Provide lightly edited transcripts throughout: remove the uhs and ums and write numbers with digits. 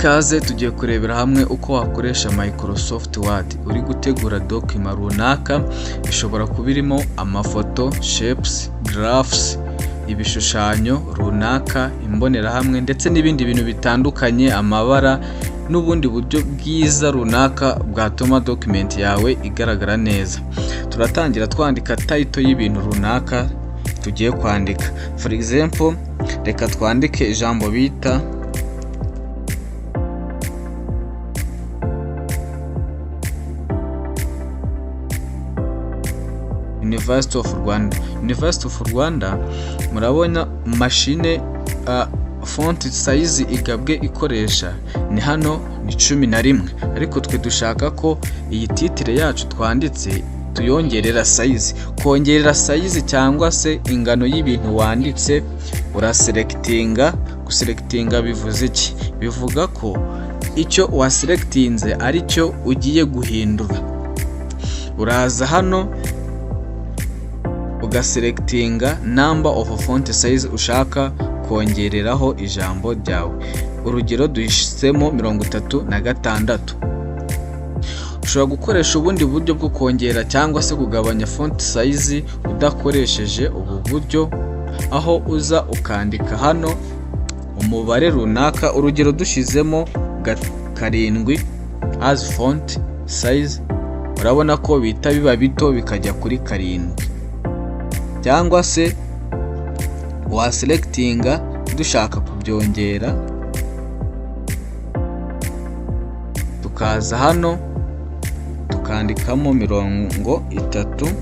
Ikaze, tugiye kurebera hamwe uko wakoresha Microsoft Word uri gutegura document runaka. Ishobora kuba irimo amafoto, shapes, graphs, ibishushanyo runaka, imbonerahamwe ndetse n'ibindi bintu bitandukanye, amabara n'ubundi buryo bwiza runaka bwatuma document yawe igaragara neza. Turatangira twandika title y'ibintu runaka tugiye kwandika. For example, reka twandike ijambo bita University of Rwanda. University of Rwanda, murabona mashine font size igabwe ikoresha ni hano ni 11, ariko twe dushaka ko iyi title yacu twanditse tuyongerera size. Kongerera size cyangwa se ingano y'ibintu wanditse, uraselectinga. Guselectinga bivuze iki? Bivuga ko icyo waselectinze ari cyo ugiye guhindura. Uraza hano ugaselectinga number of font size ushaka kongereraho ijambo ryawe. Urugero, duhisemo 36. Ushobora gukoresha ubundi buryo bwo kongera cyangwa se kugabanya font size udakoresheje ubu buryo, aho uza ukandika hano umubare runaka. Urugero, dushyizemo 7 as font size, urabona ko bihita biba bito bikajya kuri 7. Cyangwa se waselectinga, dushaka kubyongera tukaza hano tukandikamo 36,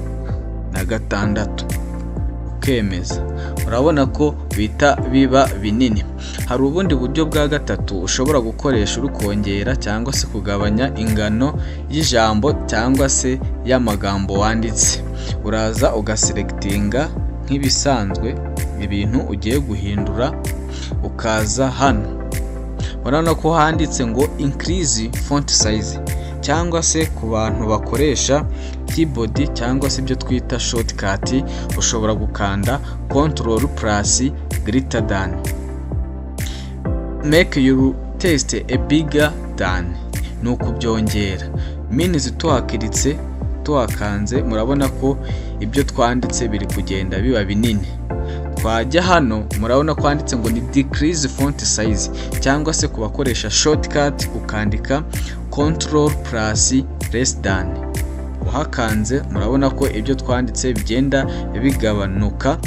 ukemeza, urabona ko bihita biba binini. Hari ubundi buryo bwa gatatu ushobora gukoresha uri kongera cyangwa se kugabanya ingano y'ijambo cyangwa se y'amagambo wanditse. Uraza ugaselectinga nk'ibisanzwe ibintu ugiye guhindura, ukaza hano, urabona ko handitse ngo increase font size, cyangwa se ku bantu bakoresha keyboard cyangwa se ibyo twita shortcut, ushobora gukanda control plus greater than, make your text a bigger than, ni ukubyongera. Means tuhakiritse, tuhakanze, murabona ko ibyo twanditse biri kugenda biba binini. Twajya hano, murabona ko handitse ngo ni decrease font size, cyangwa se ku bakoresha shortcut ukandika control plus less than. Uhakanze, murabona ko ibyo twanditse bigenda bigabanuka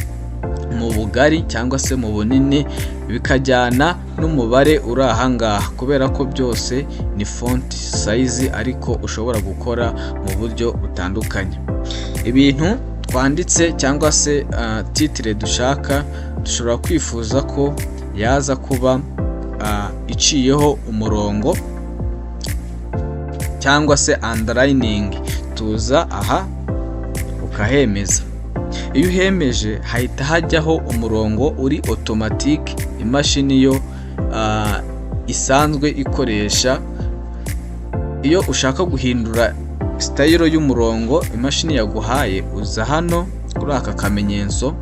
mu bugari cyangwa se mu bunini, bikajyana n'umubare uri aha ngaha, kubera ko byose ni font size, ariko ushobora gukora mu buryo butandukanye. Ibintu twanditse cyangwa se title dushaka, dushobora kwifuza ko yaza kuba iciyeho umurongo cyangwa se underlining. Tuza aha ukahemeza. Iyo uhemeje hahita hajyaho umurongo uri automatic, imashini yo isanzwe ikoresha. Iyo ushaka guhindura style y'umurongo imashini yaguhaye, uza hano kuri aka kamenyetso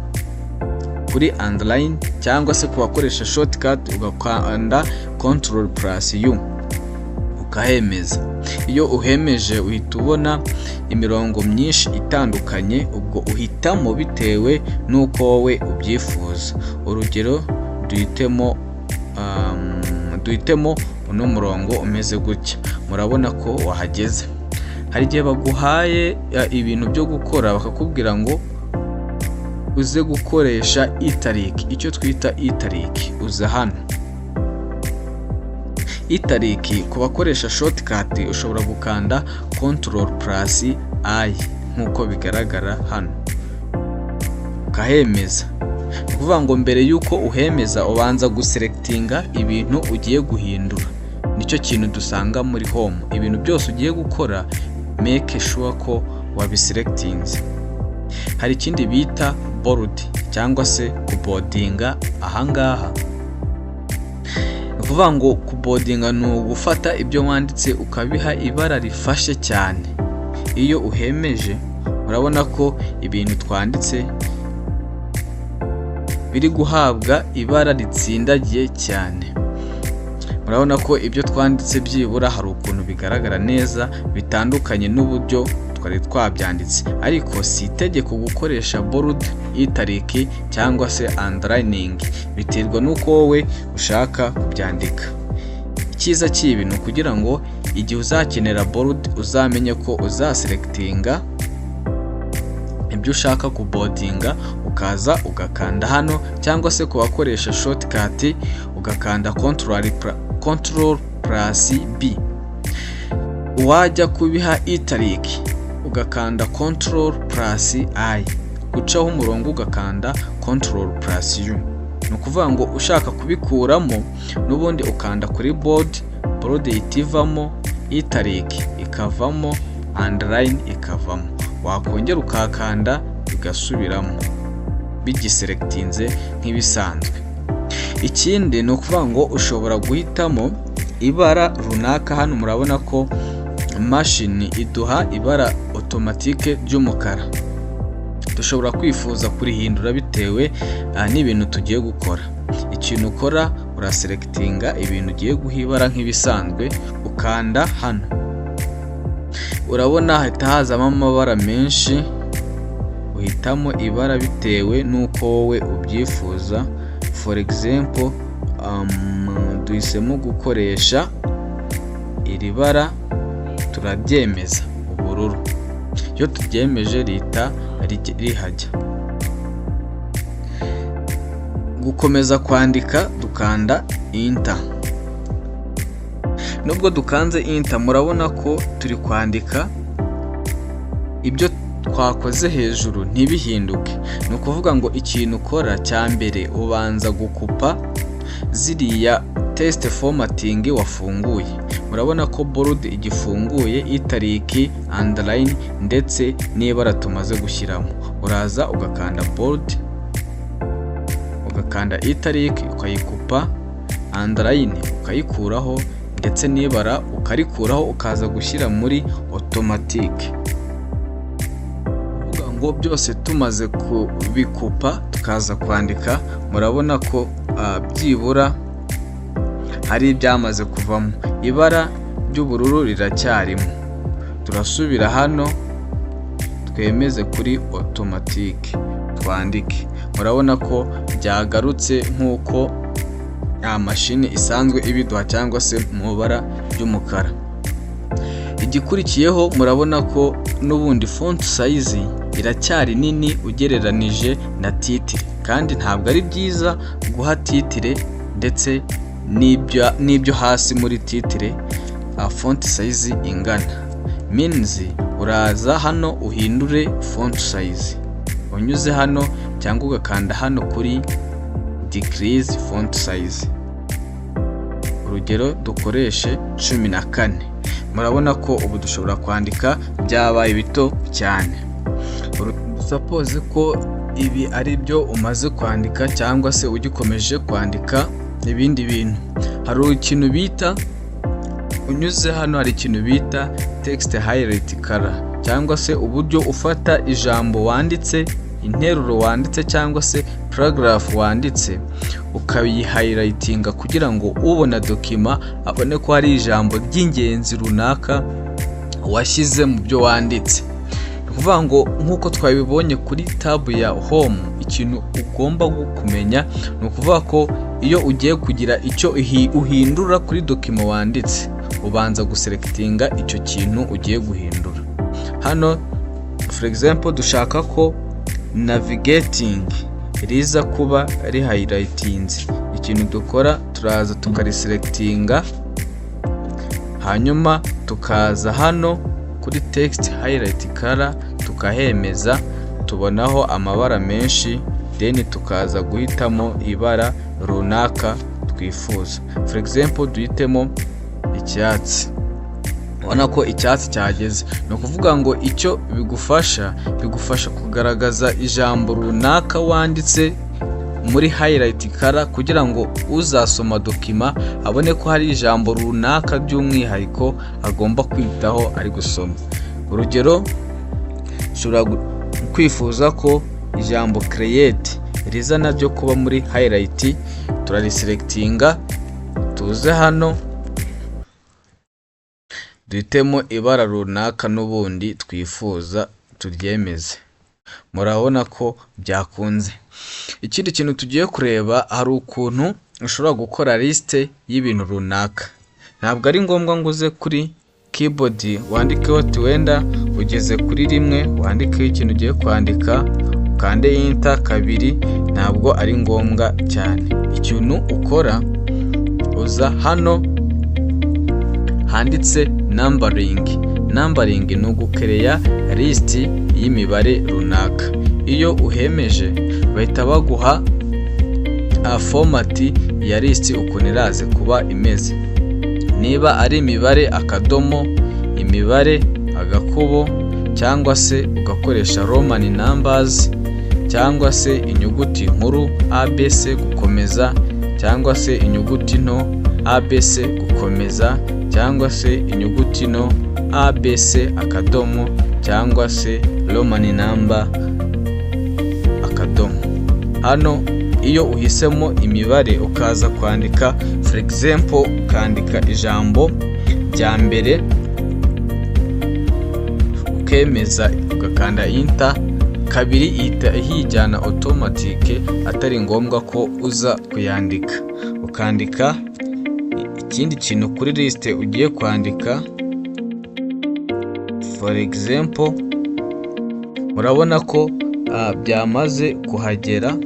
kuri underline, cyangwa se ku bakoresha shortcut ugakanda control plus U, ukahemeza. Iyo uhemeje uhita ubona imirongo myinshi itandukanye, ubwo uhitamo bitewe n'uko wowe ubyifuza. Urugero, duhitemo uno murongo umeze gutya, murabona ko wahageze. Hari igihe baguhaye ibintu byo gukora, bakakubwira ngo uze gukoresha italic, icyo twita italic. Uza hano italic, ku bakoresha shortcut ushobora gukanda control plus I nk'uko bigaragara hano, ukahemeza. Ni ukuvuga ngo mbere y'uko uhemeza ubanza guselectinga ibintu ugiye guhindura. Nicyo kintu dusanga muri home. Ibintu byose ugiye gukora, make sure ko wabiselectinze. Hari ikindi bita bold cyangwa se kuboldinga ahangaha. Ni ukuvuga ngo kuboldinga ni ugufata ibyo wanditse ukabiha ibara rifashe cyane. Iyo uhemeje, murabona ko ibintu twanditse biri guhabwa ibara ritsindagiye cyane. Murabona ko ibintu twanditse biri kugenda biba binini. Murabona ko ibyo twanditse byibura hari ukuntu bigaragara neza, bitandukanye n'uburyo twari twabyanditse. Ariko si itegeko gukoresha bold, italic cyangwa se underlining, biterwa n'uko wowe ushaka kubyandika. Icyiza cy'ibi ni ukugira ngo igihe uzakenera bold uzamenye ko uzaselectinga ibyo ushaka kuboldinga, ukaza ugakanda hano, cyangwa se ku bakoresha shortcut ugakanda control plus B. Wajya kubiha italic ugakanda control plus I, gucaho umurongo ugakanda control plus U. Ni ukuvuga ngo ushaka kubikuramo n'ubundi ukanda kuri bold, bold ihita ivamo, italic ikavamo, underline ikavamo. Wakongera ukahakanda bigasubiramo bigiselectinze nk'ibisanzwe. Ikindi ni ukuvuga ngo ushobora guhitamo ibara runaka. Hano murabona ko mashini iduha ibara automatique ry'umukara. Dushobora kwifuza kurihindura bitewe n'ibintu tugiye gukora. Ikintu ukora, uraselectinga ibintu ugiye guha ibara nk'ibisanzwe, ukanda hano, urabona hahita hazamo amabara menshi. Uhitamo ibara bitewe n'uko wowe ubyifuza. For example, duhisemo gukoresha iri bara, turaryemeza, ubururu. Iyo turyemeje rihita rihajya. Gukomeza kwandika dukanda enter. Nubwo dukanze enter, murabona ko turi kwandika, ibyo twakoze hejuru ntibihinduke. Ni ukuvuga ngo ikintu ukora cya mbere, ubanza gukupa ziriya text formatting wafunguye. Murabona ko bold igifunguye, italic, underline ndetse n'ibara tumaze gushyiramo. Uraza ugakanda bold, ugakanda italic ukayikupa, underline ukayikuraho, ndetse n'ibara ukarikuraho, ukaza gushyira muri automatic. Kuvuga ngo byose tumaze kubikupa, tukaza kwandika, murabona ko byibura hari ibyamaze kuvamo, ibara ry'ubururu riracyarimo. Turasubira hano twemeze kuri automatic, twandike. Murabona ko byagarutse nk'uko mashini isanzwe ibiduha, cyangwa se mu ibara ry'umukara. Igikurikiyeho, murabona ko n'ubundi font size iracyari nini ugereranije na title, kandi ntabwo ari byiza guha title ndetse n'ibyo hasi muri title font size ingana. Means uraza hano uhindure font size unyuze hano, cyangwa ugakanda hano kuri decrease font size. Urugero dukoreshe 14. Murabona ko ubu dushobora kwandika byabaye bito cyane. Suppose ko ibi ari byo umaze kwandika, cyangwa se ugikomeje kwandika ibindi bintu, hari ikintu bita, unyuze hano, hari ikintu bita text highlight color, cyangwa se uburyo ufata ijambo wanditse, interuro wanditse cyangwa se paragraph wanditse, ukayihighlightinga kugira ngo ubona document abone ko hari ijambo ry'ingenzi runaka washyize mu byo wanditse. Ni ukuvuga ngo nk'uko twabibonye kuri tab ya home, ikintu ugomba kumenya ni ukuvuga ko iyo ugiye kugira icyo uhindura kuri document wanditse, ubanza guselectinga icyo kintu ugiye guhindura. Hano, for example, dushaka ko navigating riza kuba rihighlightinze. Ikintu dukora, turaza tukariselectinga, hanyuma tukaza hano kuri text highlight color tukahemeza. Tubonaho amabara menshi, then tukaza guhitamo ibara runaka twifuza. For example, duhitemo icyatsi. Ubona ko icyatsi cyageze. Ni ukuvuga ngo icyo bigufasha, bigufasha kugaragaza ijambo runaka wanditse muri highlight color, kugira ngo uzasoma document abone ko hari ijambo runaka by'umwihariko agomba kwitaho ari gusoma. Urugero, ushobora kwifuza ko ijambo create riza naryo kuba muri highlight. Turariselectinga, tuze hano Duhitemo ibara runaka n'ubundi twifuza, turyemeze. Murabona ko byakunze. Ikindi kintu tugiye kureba, hari ukuntu ushobora gukora liste y'ibintu runaka. Ntabwo ari ngombwa ngo uze kuri keyboard wandikeho uti wenda ugeze kuri rimwe, wandikeho ikintu ugiye kwandika, ukande enter kabiri, ntabwo ari ngombwa cyane. Ikintu ukora, uza hano handitse numbering. Numbering ni ugukereya lisiti y'imibare runaka. Iyo uhemeje, bahita baguha format ya lisiti ukuntu iraza kuba imeze. Niba ari imibare, akadomo, imibare, agakubo, cyangwa se ugakoresha Roman numbers, cyangwa se inyuguti nkuru ABC gukomeza, cyangwa se inyuguti nto ABC gukomeza, cyangwa se inyuguti nto ABC akadomo, cyangwa se Roman number akadomo. Hano iyo uhisemo imibare, ukaza kwandika, for example, ukandika ijambo rya mbere, ukemeza, ugakanda enter kabiri, ihita ihijyana automatique, atari ngombwa ko uza kuyandika. Ukandika ikindi kintu kuri liste ugiye kwandika, for example, murabona ko byamaze kuhagera.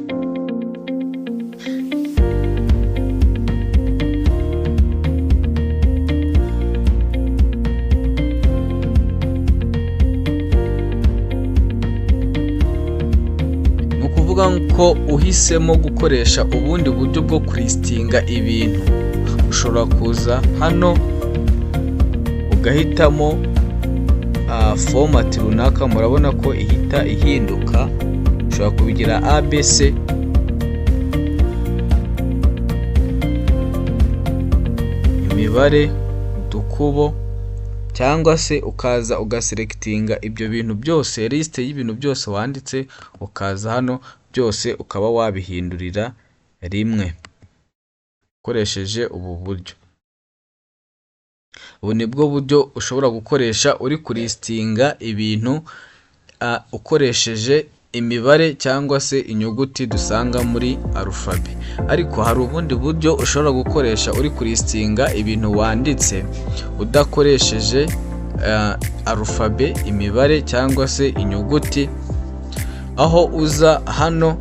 Ni ukuvuga ko uhisemo gukoresha ubundi buryo bwo kulistinga ibintu, ushobora kuza hano ugahitamo format runaka. Murabona ko ihita ihinduka. Ushobora kubigira ABC, imibare, udukubo, cyangwa se ukaza ugaselectinga ibyo bintu byose, lisite y'ibintu byose wanditse, ukaza hano byose ukaba wabihindurira rimwe ukoresheje ubu buryo. Ubu ni bwo buryo ushobora gukoresha uri kulistinga ibintu ukoresheje imibare cyangwa se inyuguti dusanga muri alphabet. Ariko hari ubundi buryo ushobora gukoresha uri kulistinga ibintu wanditse udakoresheje alphabet, imibare cyangwa se inyuguti, aho uza hano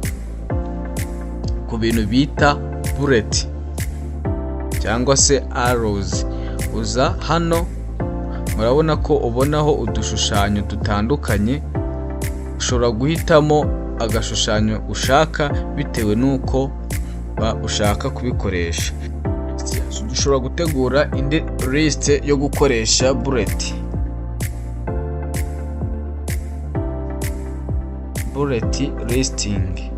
ku bintu bita bullet cyangwa se arrows. Uza hano, murabona ko ubonaho udushushanyo dutandukanye. Ushobora guhitamo agashushanyo ushaka bitewe n'uko ushaka kubikoresha. Dushobora gutegura indi lisite yo gukoresha bullet listing.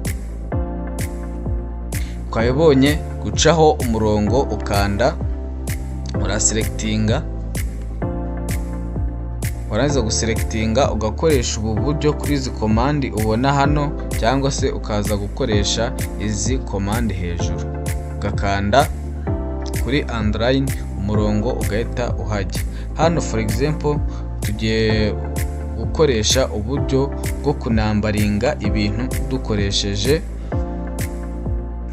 Twabibonye, gucaho umurongo, ukanda, uraselectinga, warangiza guselectinga ugakoresha ubu buryo kuri izi command ubona hano, cyangwa se ukaza gukoresha izi command hejuru, ugakanda kuri underline, umurongo ugahita uhajya. Hano, for example, tugiye gukoresha uburyo bwo kunumberinga ibintu dukoresheje,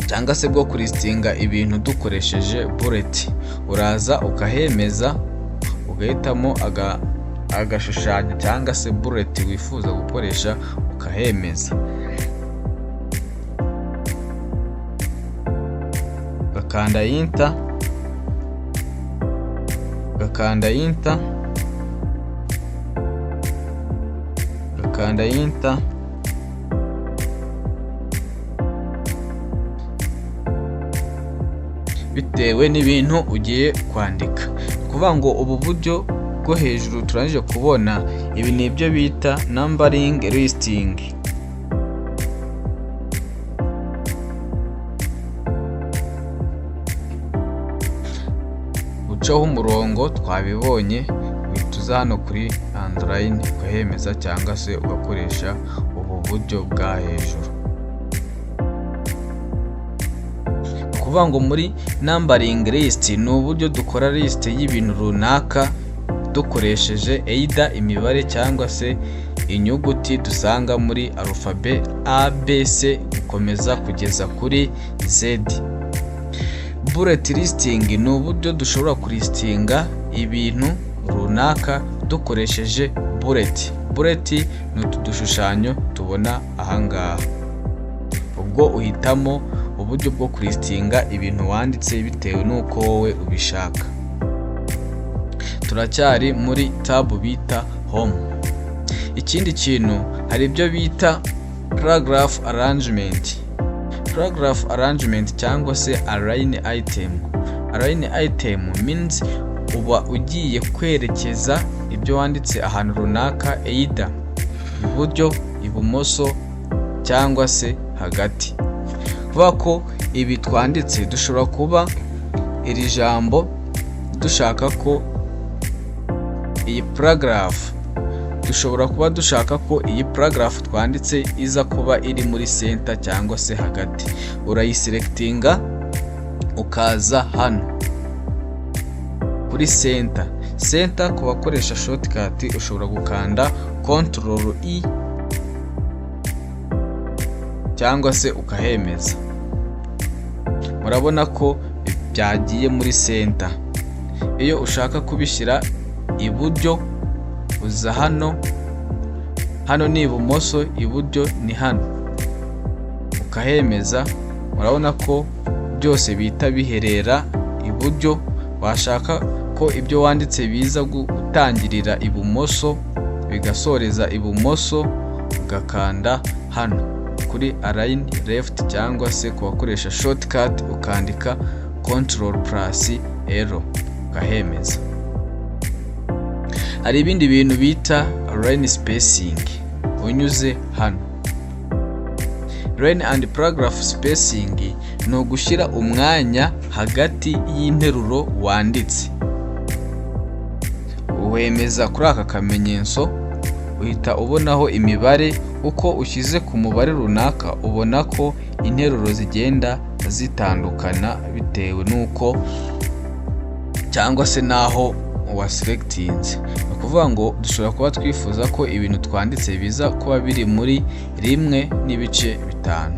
cyangwa se bwo kulistinga ibintu dukoresheje bullet. Uraza ukahemeza, ugahitamo agashushanyo cyangwa se bullet wifuza gukoresha, ukahemeza, ugakanda enter, ugakanda enter, ugakanda enter, bitewe n'ibintu ugiye kwandika. Ni ukuvuga ngo ubu buryo bwo hejuru turangije kubona, ibi ni ibyo bita numbering listing. Gucaho umurongo twabibonye, uhita uza hano kuri underline ukahemeza, cyangwa se ugakoresha ubu buryo bwa hejuru. Ni ukuvuga ngo muri numbering list ni uburyo dukora list y'ibintu runaka. dukoresheje either imibare cyangwa se inyuguti dusanga muri alphabet A, B, C gukomeza kugeza kuri Z. Bullet listing ni uburyo dushobora kulistinga ibintu runaka dukoresheje bullet. Bullet ni utu dushushanyo tubona ahangaha. Ubwo uhitamo uburyo bwo kulistinga ibintu wanditse bitewe n'uko wowe ubishaka. Turacyari muri tab bita Home. Ikindi kintu, hari ibyo bita paragraph arrangement. Paragraph arrangement cyangwa se align item. Align item means uba ugiye kwerekeza ibyo wanditse ahantu runaka, either iburyo, ibumoso cyangwa se hagati. Kuvuga ko ibi twanditse, dushobora kuba iri jambo dushaka ko iyi paragraph, dushobora kuba dushaka ko iyi paragraph twanditse iza kuba iri muri center cyangwa se hagati. Urayiselectinga, ukaza hano kuri center. Center, ku bakoresha shortcut, ushobora gukanda Control I cyangwa se ukahemeza. Murabona ko byagiye muri center. Iyo ushaka kubishyira iburyo, uza hano. Hano ni ibumoso, iburyo ni hano, ukahemeza. Murabona ko byose bihita biherera iburyo. Washaka ko ibyo wanditse biza gutangirira ibumoso bigasoreza ibumoso, ugakanda hano kuri align left, cyangwa se ku bakoresha shortcut ukandika Control plus L, ukahemeza. Hari ibindi bintu bita line spacing unyuze hano. Line and paragraph spacing ni ugushyira umwanya hagati y'interuro wanditse. Wemeza kuri aka kamenyetso, uhita ubonaho imibare. Uko ushyize ku mubare runaka, ubona ko interuro zigenda zitandukana bitewe n'uko cyangwa se n'aho waselectinze. Ni ukuvuga ngo dushobora kuba twifuza ko ibintu twanditse biza kuba biri muri 1.5.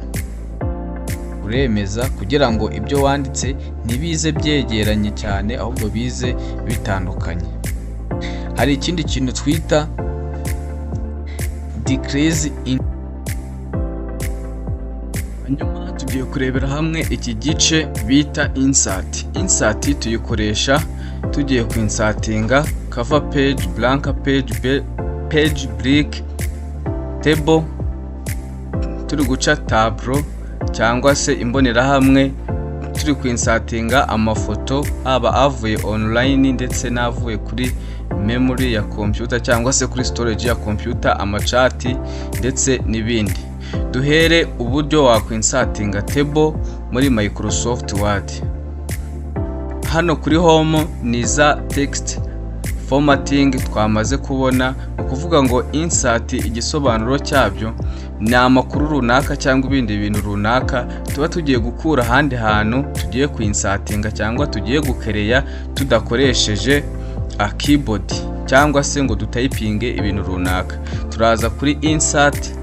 Uremeza kugira ngo ibyo wanditse ntibize byegeranye cyane, ahubwo bize bitandukanye. Hari ikindi kintu twita decrease in. Hanyuma tugiye kurebera hamwe iki gice bita insert. Insert tuyikoresha tugiye kwinsertinga cover page, blank page, page break, table, turi guca tableau cyangwa se imbonerahamwe, turi kwinsertinga amafoto, haba avuye online ndetse n'avuye kuri memory ya computer cyangwa se kuri storage ya computer, amachart ndetse n'ibindi. Duhere uburyo wakwinsertinga table muri Microsoft Word. Hano kuri Home ni za text formatting twamaze kubona. Ni ukuvuga ngo insert, igisobanuro cyabyo ni amakuru runaka cyangwa ibindi bintu runaka tuba tugiye gukura ahandi hantu, tugiye kwinsertinga cyangwa tugiye gucreate tudakoresheje a keyboard cyangwa se ngo dutypinge ibintu runaka. Turaza kuri Insert,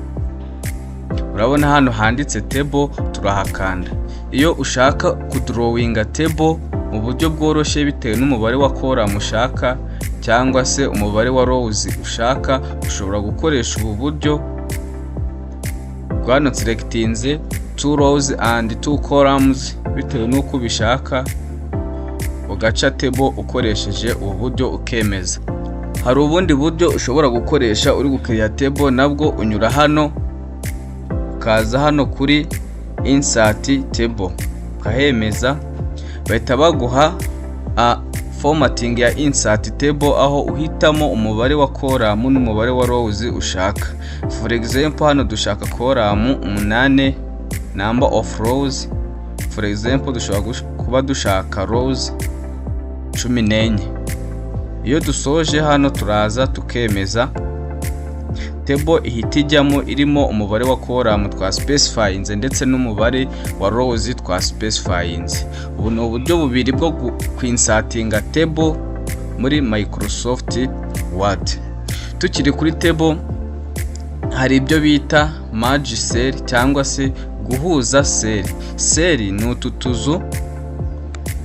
urabona hano handitse Table, turahakanda. Iyo ushaka kudrawinga table mu buryo bworoshye, bitewe n'umubare wa column ushaka cyangwa se umubare wa rows ushaka, ushobora gukoresha ubu buryo bwa selectinze two rows and two columns, bitewe n'uko ubishaka, ugaca table ukoresheje ubu buryo, ukemeza. Hari ubundi buryo ushobora gukoresha uri gucreate table. Nabwo unyura hano, ukaza hano kuri Insert Table, ukahemeza, bahita baguha a formatting ya insert table, aho uhitamo umubare wa column n'umubare wa rows ushaka. For example, hano dushaka column 8, number of rows, for example, dushobora kuba dushaka rows 14. Iyo dusoje hano, turaza tukemeza. Table ihita ijyamo irimo umubare wa column twa specifyinze ndetse n'umubare wa rows twa specifyinze. Ubu ni uburyo bubiri bwo kwinsertinga table muri Microsoft Word. Tukiri kuri table, hari ibyo bita merge cell cyangwa se guhuza cell. Cell ni utu tuzu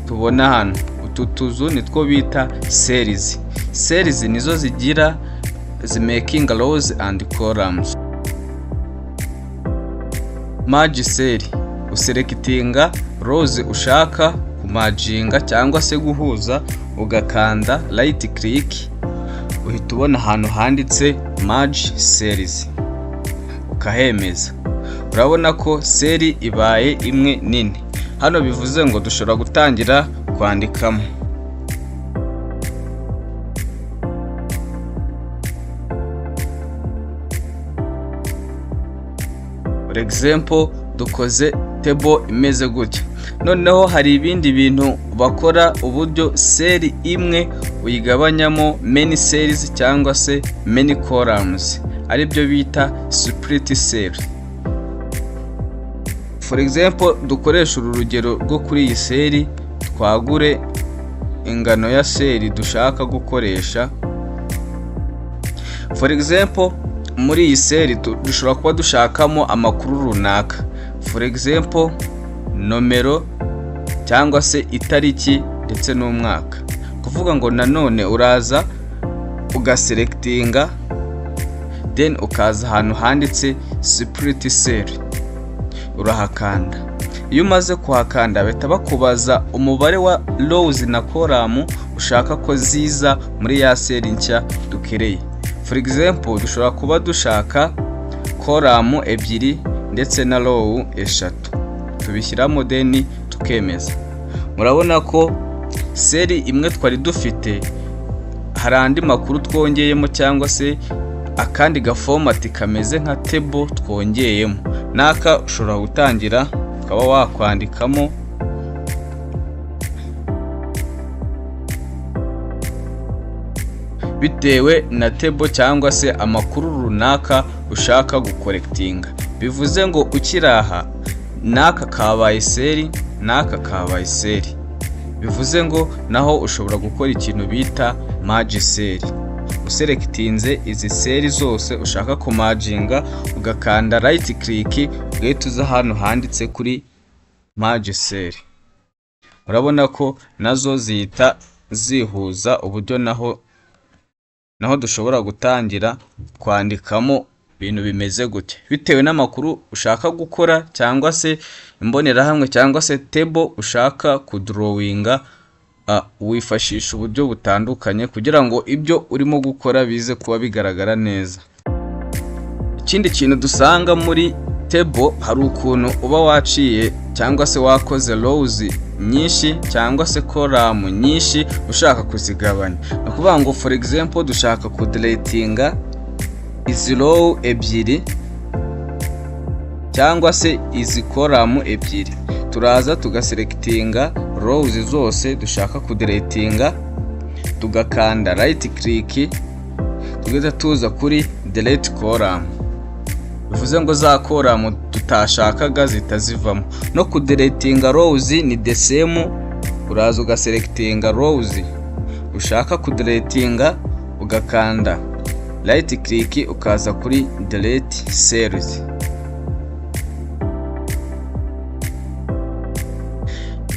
tubona hano, utu tuzu nitwo bita cells. Cells nizo zigira zimakinga rows and columns. Merge cell, uselectinga rows ushaka kumerginga cyangwa se guhuza, ugakanda right click, uhita ubona ahantu handitse merge cells, ukahemeza. Urabona ko cell ibaye imwe nini hano, bivuze ngo dushobora gutangira kwandikamo. For example, dukoze table imeze gutya. Noneho hari ibindi bintu bakora, uburyo cell imwe uyigabanyamo many cells cyangwa se many columns, aribyo bita split cell. For example, dukoresha uru rugero rwo kuri iyi cell, twagure ingano ya cell dushaka gukoresha. For example, muri iyi cell dushobora kuba dushakamo amakuru runaka, for example nomero cyangwa se itariki ndetse n'umwaka. Kuvuga ngo nanone uraza ugaselectinga, then ukaza ahantu handitse split cell, urahakanda. Iyo umaze kuhakanda, bahita bakubaza umubare wa rows na column ushaka ko ziza muri ya cell nshya dukereye. For example, dushobora kuba dushaka column ebyiri ndetse na row eshatu, tubishyiramo then tukemeza. Murabona ko cell imwe twari dufite hari andi makuru twongeyemo cyangwa se akandi gaformat kameze nka table twongeyemo. N'aka ushobora gutangira ukaba wakwandikamo bitewe na table cyangwa se amakuru runaka ushaka gucollectinga. Bivuze ngo ukiri aha, n'aka kabaye cell, n'aka kabaye cell, bivuze ngo naho ushobora gukora ikintu bita merge cell. Uselectinze izi cell zose ushaka kumerginga, ugakanda right click, ugahita uza hano handitse kuri merge cell, urabona ko nazo zihita zihuza, uburyo naho dushobora gutangira kwandikamo ibintu bimeze gutya bitewe n'amakuru ushaka gukora cyangwa se imbonerahamwe cyangwa se table ushaka kudrawinga. Wifashisha uburyo butandukanye kugira ngo ibyo urimo gukora bize kuba bigaragara neza. Ikindi kintu dusanga muri table, hari ukuntu uba waciye cyangwa se wakoze rows nyinshi cyangwa se column nyinshi, ushaka kuzigabanya. Ni ukuvuga ngo, for example, dushaka kudeletinga izi row ebyiri cyangwa se izi column ebyiri. Turaza tugaselectinga rows zose dushaka kudeletinga, tugakanda right click, tugahita tuza kuri delete column. Bivuze ngo za column tutashakaga zihita zivamo. No kudeletinga rows ni the same, uraza ugaselectinga rows ushaka kudeletinga, ugakanda right click, ukaza kuri delete cells,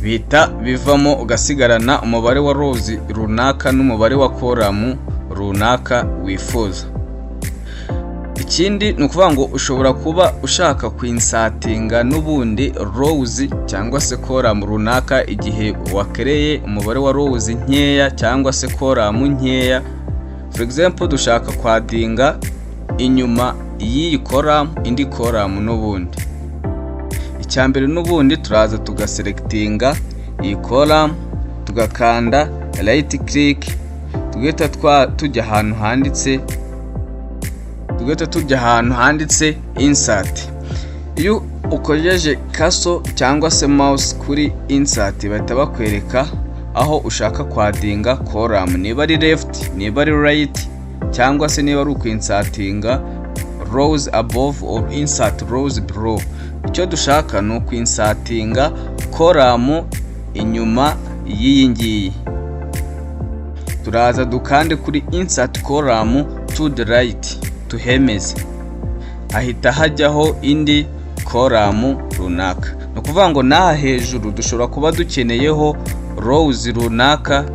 bihita bivamo, ugasigarana umubare wa rows runaka n'umubare wa column runaka wifuza. Ikindi ni ukuvuga ngo ushobora kuba ushaka kwinsertinga n'ubundi rows cyangwa se column runaka igihe wakereye umubare wa rows nkeya cyangwa se column nkeya. For example, dushaka kwaddinga inyuma y'iyi column indi column n'ubundi. Icya mbere n'ubundi turaza tugaselectinga iyi column, tugakanda right click, tugahita tujya ahantu handitse insert. Iyo ukojeje cursor cyangwa se mouse kuri insert, bahita bakwereka aho ushaka kwaddinga column, niba ari left, niba ari right, cyangwa se niba ari ukwinsertinga rows above or insert rows below. Icyo dushaka ni ukwinsertinga column inyuma y'iyi ngiyi. Turaza dukande kuri insert column to the right, tuhemeze, hahita hajyaho indi column runaka. Ni ukuvuga ngo n'aha hejuru dushobora kuba dukeneyeho rows runaka.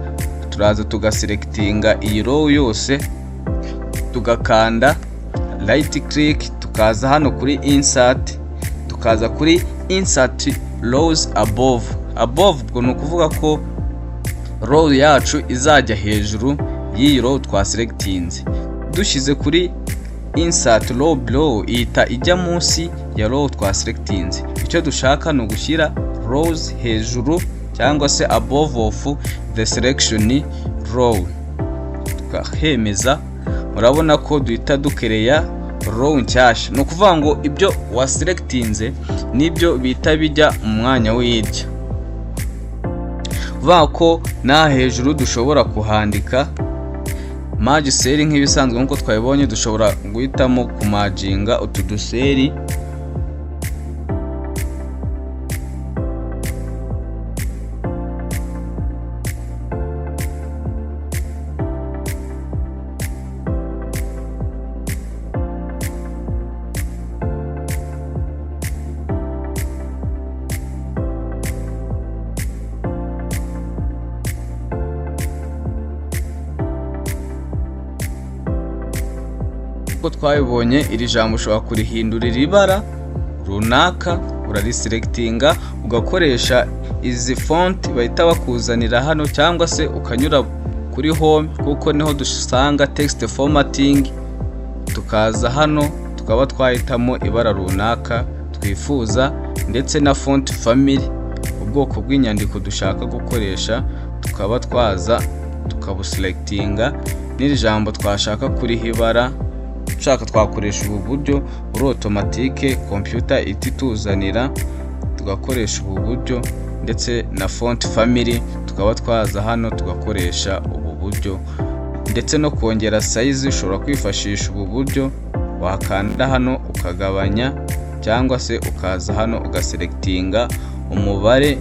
Turaza tugaselectinga iyi row yose, tugakanda right click, tukaza hano kuri insert, tukaza kuri insert rows above. Above ubwo ni ukuvuga ko row yacu izajya hejuru y'iyi row twaselectinze. Dushyize kuri insert row below, ihita ijya munsi ya row twaselectinze. Icyo dushaka ni ugushyira rows hejuru cyangwa se above of the selection row, tukahemeza. Murabona ko duhita dukereya row nshyashya. Ni ukuvuga ngo ibyo waselectinze nibyo bihita bijya mu mwanya w'hirya. Kuvuga ko n'aha hejuru dushobora kuhandika merge cell nk'ibisanzwe. Nk'uko twabibonye, dushobora guhitamo kumerginga utu ducell. Uko twabibonye, iri jambo ushobora kurihindurira ibara runaka. Urariselectinga, ugakoresha izi font bahita bakuzanira hano, cyangwa se ukanyura kuri home, kuko niho dusanga text formatting, tukaza hano tukaba twahitamo ibara runaka twifuza, ndetse na font family, ubwoko bw'inyandiko dushaka gukoresha, tukaba twaza tukabuselectinga. N'iri jambo twashaka kuriha ibara ushaka, twakoresha ubu buryo buri automatique computer ihita ituzanira, tugakoresha ubu buryo, ndetse na font family tukaba twaza hano tugakoresha ubu buryo, ndetse no kongera size ushobora kwifashisha ubu buryo, wakanda hano ukagabanya, cyangwa se ukaza hano ugaselectinga umubare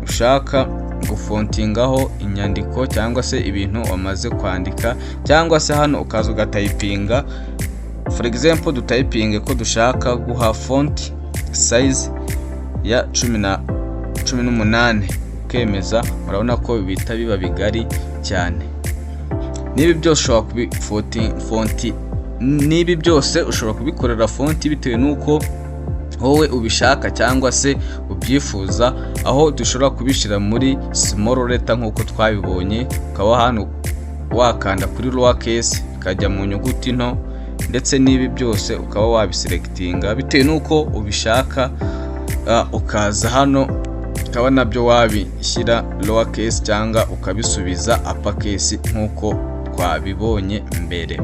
ushaka gufontingaho inyandiko cyangwa se ibintu wamaze kwandika, cyangwa se hano ukaza ugatypinga. For example, dutypinge ko dushaka guha font size ya 18, ukemeza. Murabona ko bihita biba bigari cyane. N'ibi byose ushobora kubi font, n'ibi byose ushobora kubikorera font bitewe n'uko wowe ubishaka cyangwa se ubyifuza, aho dushobora kubishyira muri small letter nk'uko twabibonye, ukaba hano wakanda kuri lower case bikajya mu nyuguti nto, ndetse n'ibi byose ukaba wabiselectinga bitewe n'uko ubishaka, ukaza hano ukaba nabyo wabishyira lower case cyangwa ukabisubiza upper case nk'uko twabibonye mbere.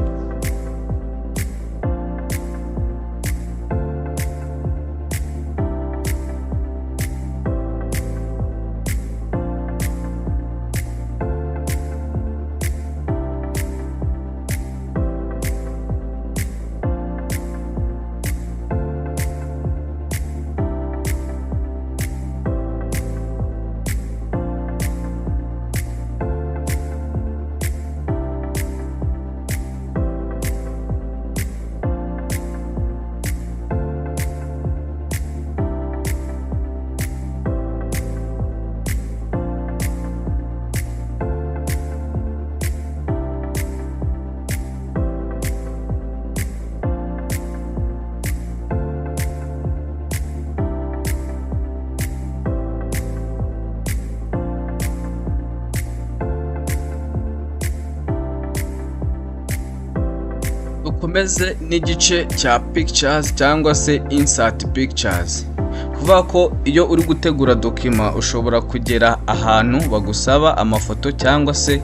Dukomeze n'igice cya pictures cyangwa se insert pictures. Kuvuga ko iyo uri gutegura document, ushobora kugera ahantu bagusaba amafoto cyangwa se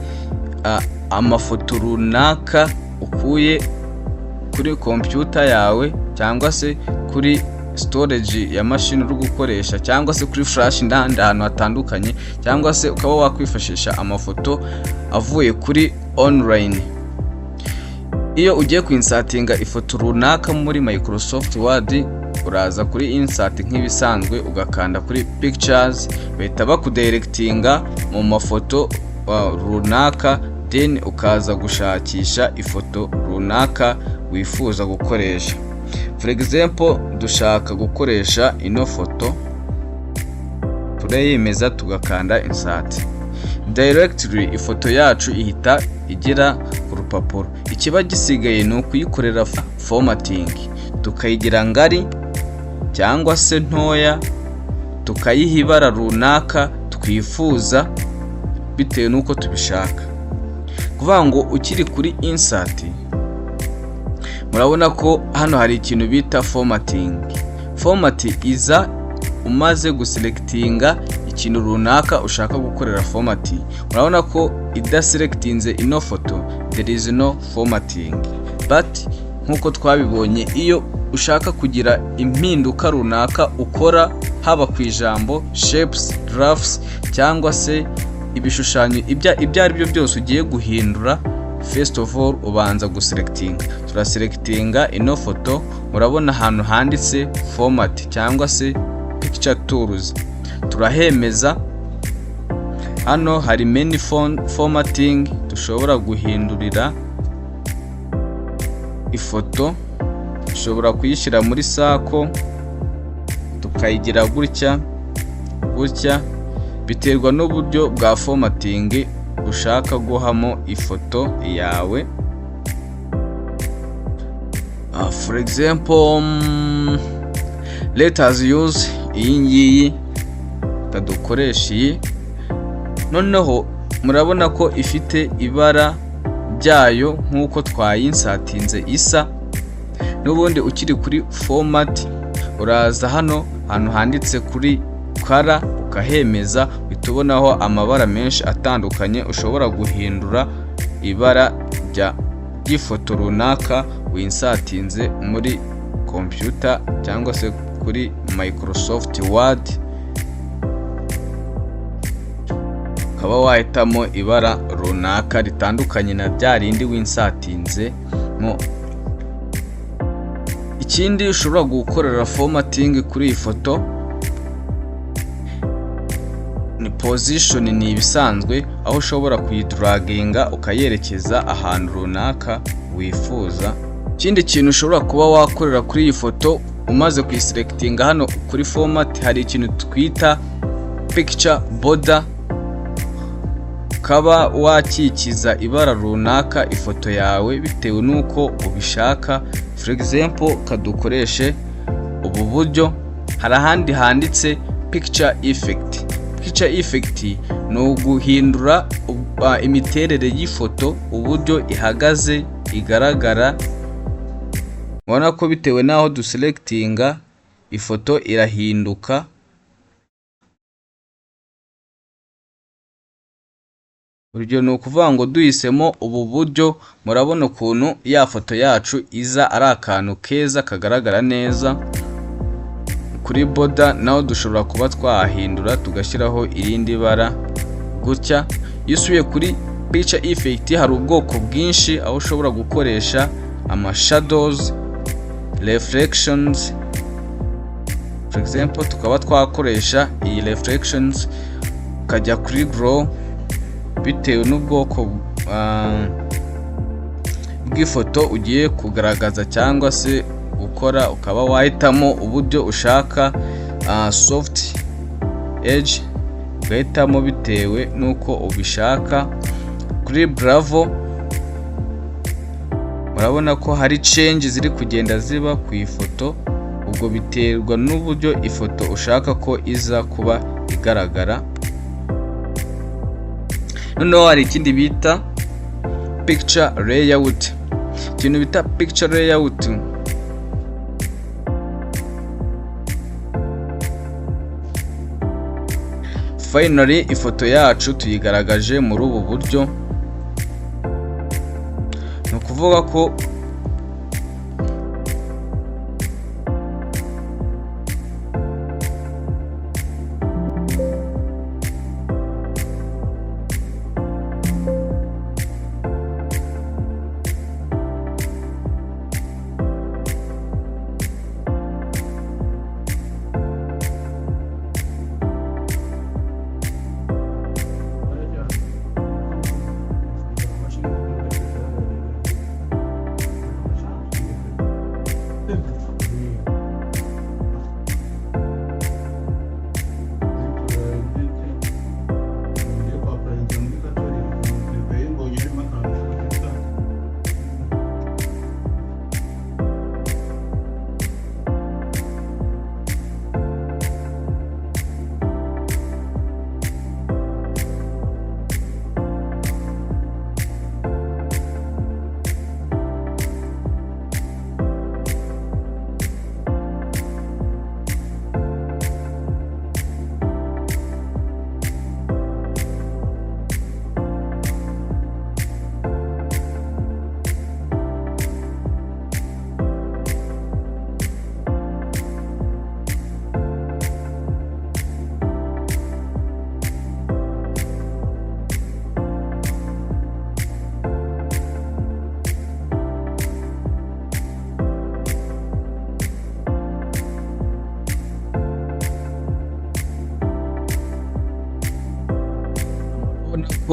amafoto runaka ukuye kuri computer yawe, cyangwa se kuri storage ya mashini uri gukoresha, cyangwa se kuri flash n'ahandi hantu hatandukanye, cyangwa se ukaba wakwifashisha amafoto avuye kuri online. Iyo ugiye kwinsertinga ifoto runaka muri Microsoft Word, uraza kuri insert nk'ibisanzwe, ugakanda kuri pictures, bahita bakudirectinga mu mafoto runaka. Then ukaza gushakisha ifoto runaka wifuza gukoresha. For example, dushaka gukoresha ino foto, turayemeza, tugakanda insert. Directly ifoto yacu ihita igera ku rupapuro. Ikiba gisigaye ni ukuyikorera formatting, tukayigira ngari cyangwa se ntoya, tukayiha ibara runaka twifuza bitewe n'uko tubishaka. Kuvuga ngo ukiri kuri insert, murabona ko hano hari ikintu bita formatting. Format iza umaze guselectinga ikintu runaka ushaka gukorera formatting. Murabona ko idaselectinze ino foto, there is no formatting. But nk'uko twabibonye, iyo ushaka kugira impinduka runaka ukora, haba ku ijambo, shapes, graphs cyangwa se ibishushanyo, ibyo ari byo byose ugiye guhindura, first of all ubanza guselectinga. Turaselectinga ino foto, murabona ahantu handitse format cyangwa se picture tools, turahemeza. Hano hari many formatting dushobora guhindurira ifoto. Dushobora kuyishyira muri circle, tukayigira gutya gutya, biterwa n'uburyo bwa formatting ushaka guhamo ifoto yawe. For example, let us use iyi ngiyi, dukoresha iyi. Noneho murabona ko ifite ibara ryayo nk'uko twayinsertinze isa n'ubundi. Ukiri kuri format, uraza hano ahantu handitse kuri color, ukahemeza, uhita ubonaho amabara menshi atandukanye ushobora guhindura ibara ry'ifoto runaka winsertinze muri computer cyangwa se kuri Microsoft Word, ukaba wahitamo ibara runaka ritandukanye na rya rindi winsertinze mo. Ikindi ushobora gukorera formatting kuri iyi foto ni position, ni ibisanzwe, aho ushobora kuyidraginga ukayerekeza ahantu runaka wifuza. Ikindi kintu ushobora kuba wakorera kuri iyi foto umaze kuyiselectinga, hano kuri format hari ikintu twita picture border, ukaba wakikiza ibara runaka ifoto yawe bitewe n'uko ubishaka. For example, kadukoreshe ubu buryo. Hari ahandi handitse picture effect. Picture effect ni uguhindura imiterere y'ifoto, uburyo ihagaze, igaragara. Ubona ko bitewe n'aho duselectinga, ifoto irahinduka. Urugero ni ukuvuga ngo duhisemo ubu buryo, murabona ukuntu ya foto yacu iza ari akantu keza kagaragara neza. Kuri border naho dushobora kuba twahindura, tugashyiraho irindi bara gutya. Iyo usubiye kuri picture effect, hari ubwoko bwinshi aho ushobora gukoresha ama shadows, reflections. For example, tukaba twakoresha iyi reflections, ukajya kuri glow, bitewe n'ubwoko bw'ifoto ugiye kugaragaza cyangwa se gukora, ukaba wahitamo uburyo ushaka, soft edge, ugahitamo bitewe n'uko ubishaka. Kuri bevel, murabona ko hari change ziri kugenda ziba ku ifoto. Ubwo biterwa n'uburyo ifoto ushaka ko iza kuba igaragara. Noneho hari ikindi bita picture layout. Ikintu bita picture layout, finally ifoto yacu tuyigaragaje muri ubu buryo. Ni ukuvuga ko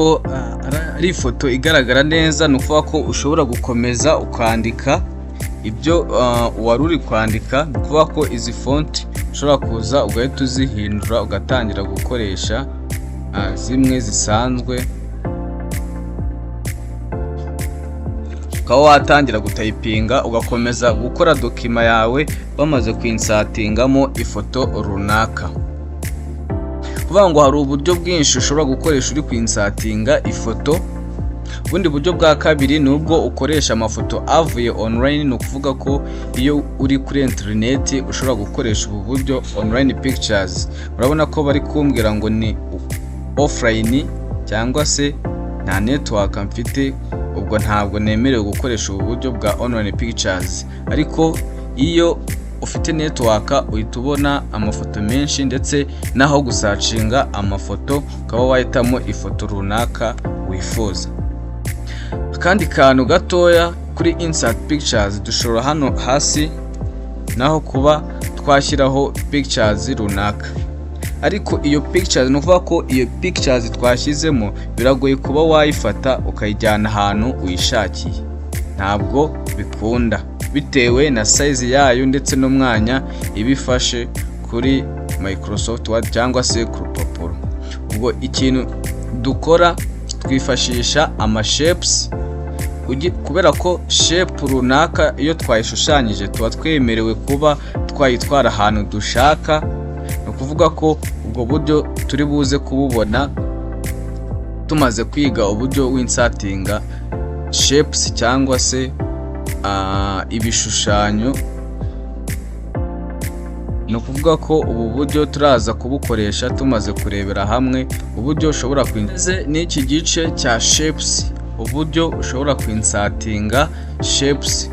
Ko ari ifoto igaragara neza. Ni ukuvuga ko ushobora gukomeza ukandika ibyo wari uri kwandika. Ni ukuvuga ko izi font ushobora kuza ugahita uzihindura, ugatangira gukoresha zimwe zisanzwe, ukaba watangira gutayipinga, ugakomeza gukora document yawe bamaze kwinsertingamo ifoto runaka. Kuvuga ngo hari uburyo bwinshi ushobora gukoresha uri kwinsertinga ifoto. Ubundi buryo bwa kabiri ni ubwo ukoresha amafoto avuye online. Ni ukuvuga ko iyo uri kuri interineti ushobora gukoresha ubu buryo, online pictures. Urabona ko bari kumbwira ngo ni offline cyangwa se nta network mfite, ubwo ntabwo nemerewe gukoresha ubu buryo bwa online pictures. Ariko iyo ufite network uhita ubona amafoto menshi, ndetse n'aho gusearchinga amafoto, ukaba wahitamo ifoto runaka wifuza. Akandi kantu gatoya kuri insert pictures, dushobora hano hasi naho kuba twashyiraho pictures runaka. Ariko iyo pictures, ni ukuvuga ko iyo pictures twashyizemo biragoye kuba wayifata ukayijyana ahantu uyishakiye, ntabwo bikunda bitewe na size yayo ndetse n'umwanya iba ifashe kuri Microsoft Word cyangwa se ku rupapuro. Ubwo ikintu dukora, twifashisha amashapes, kubera ko shape runaka iyo twayishushanyije tuba twemerewe kuba twayitwara ahantu dushaka. Ni ukuvuga ko ubwo buryo turi buze kububona tumaze kwiga uburyo winsertinga shapes cyangwa se ibishushanyo. Ni ukuvuga ko ubu buryo turaza kubukoresha tumaze kurebera hamwe uburyo ushobora kwinjiza n'iki gice cya shapes, uburyo ushobora kwinsertinga shapes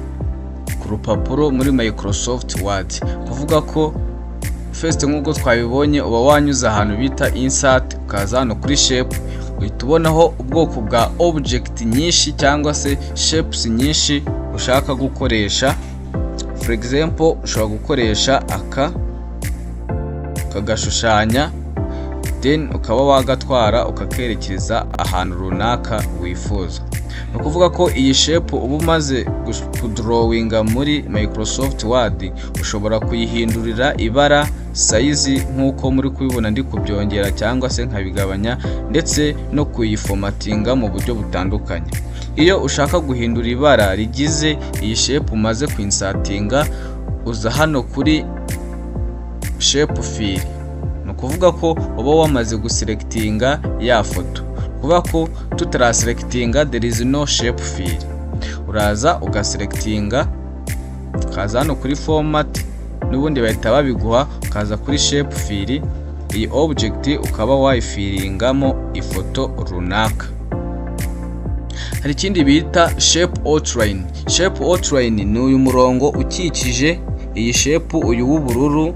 ku rupapuro muri Microsoft Word. Kuvuga ko first, nk'uko twabibonye, uba wanyuze ahantu bita insert, ukaza hano kuri shape, uhita ubonaho ubwoko bwa object nyinshi cyangwa se shapes nyinshi ushaka gukoresha. For example, ushobora gukoresha aka ukagashushanya, then ukaba wagatwara ukakerekeza ahantu runaka wifuza. Ni ukuvuga ko iyi shape uba umaze kudrawinga muri Microsoft Word ushobora kuyihindurira ibara, size, nk'uko muri kubibona ndi kubyongera cyangwa se nkabigabanya, ndetse no kuyiformatinga mu buryo butandukanye. Iyo ushaka guhindura ibara rigize iyi shape umaze kwinsertinga, uza hano kuri shape fill. Ni ukuvuga ko uba wamaze guselectinga ya foto. Kuvuga ko tutaraselectinga, there is no shape fill. Uraza ugaselectinga, ukaza hano kuri format, n'ubundi bahita babiguha, ukaza kuri shape fill, iyi object ukaba wayifillingamo ifoto runaka. Hari ikindi bita shape outline. Shape outline ni uyu murongo ukikije iyi shape, uyu w'ubururu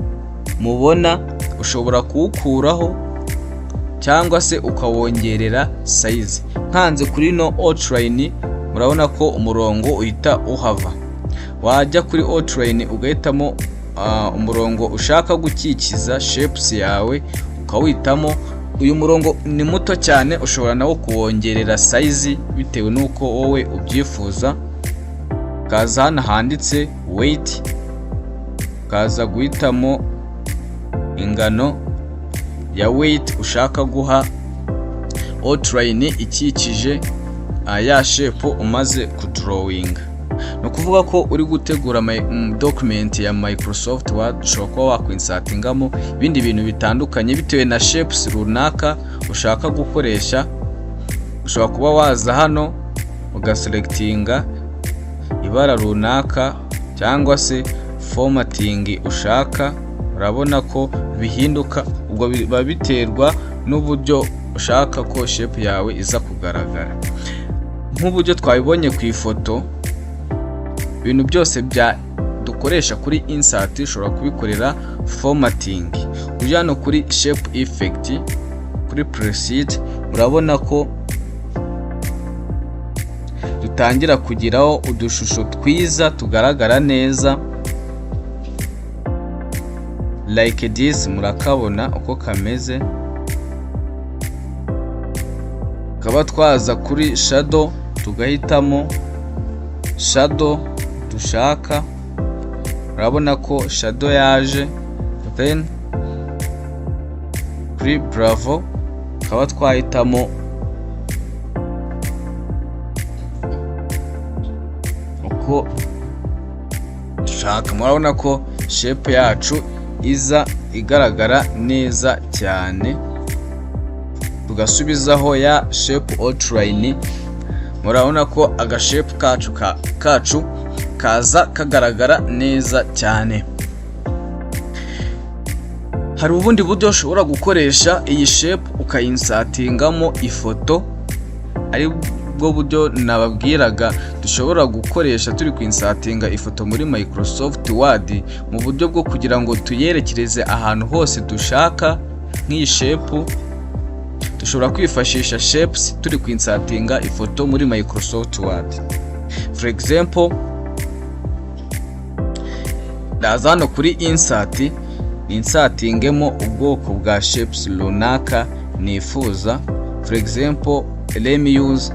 mubona. Ushobora kuwukuraho cyangwa se ukawongerera size. Nkanze kuri no outline, murabona ko umurongo uhita uhava. Wajya kuri outline ugahitamo umurongo ushaka gukikiza shapes yawe, ukawitamo. Uyu murongo ni muto cyane, ushobora nawo kuwongerera size bitewe n'uko wowe ubyifuza. Ukaza hano handitse weight, ukaza guhitamo ingano ya weight ushaka guha outline ikikije ya shape umaze kudrawinga. Ni ukuvuga ko uri gutegura document ya Microsoft Word, ushobora kuba wakwinsertingamo ibindi bintu bitandukanye bitewe na shapes runaka ushaka gukoresha. Ushobora kuba waza hano ugaselectinga ibara runaka cyangwa se formatting ushaka. Urabona ko bihinduka, ubwo biba biterwa n'uburyo ushaka ko shape yawe iza kugaragara. Nk'uburyo twabibonye ku ifoto, ibintu byose bya dukoresha kuri insert ushobora kubikorera formatting. Ujya hano kuri shape effect, kuri preset, urabona ko dutangira kugiraho udushusho twiza tugaragara neza, like this. Murakabona uko kameze. Tukaba twaza kuri shadow, tugahitamo shadow dushaka. Urabona ko shadow yaje. Then kuri bevel tukaba twahitamo uko dushaka. Murabona ko shape yacu iza igaragara neza cyane. Tugasubizaho ya shape outline. Murabona ko agashape kacu kaza kagaragara neza cyane. Hari ubundi buryo ushobora gukoresha iyi shape ukayinsertingamo ifoto, ari bwo buryo nababwiraga dushobora gukoresha turi kwinsertinga ifoto muri Microsoft Word, mu buryo bwo kugira ngo tuyerekereze ahantu hose dushaka. Nk'iyi shape, dushobora kwifashisha shapes turi kwinsertinga ifoto muri Microsoft Word. For example, ndaza hano kuri insert, ninsertingemo ubwoko bwa shapes runaka nifuza. For example, let me use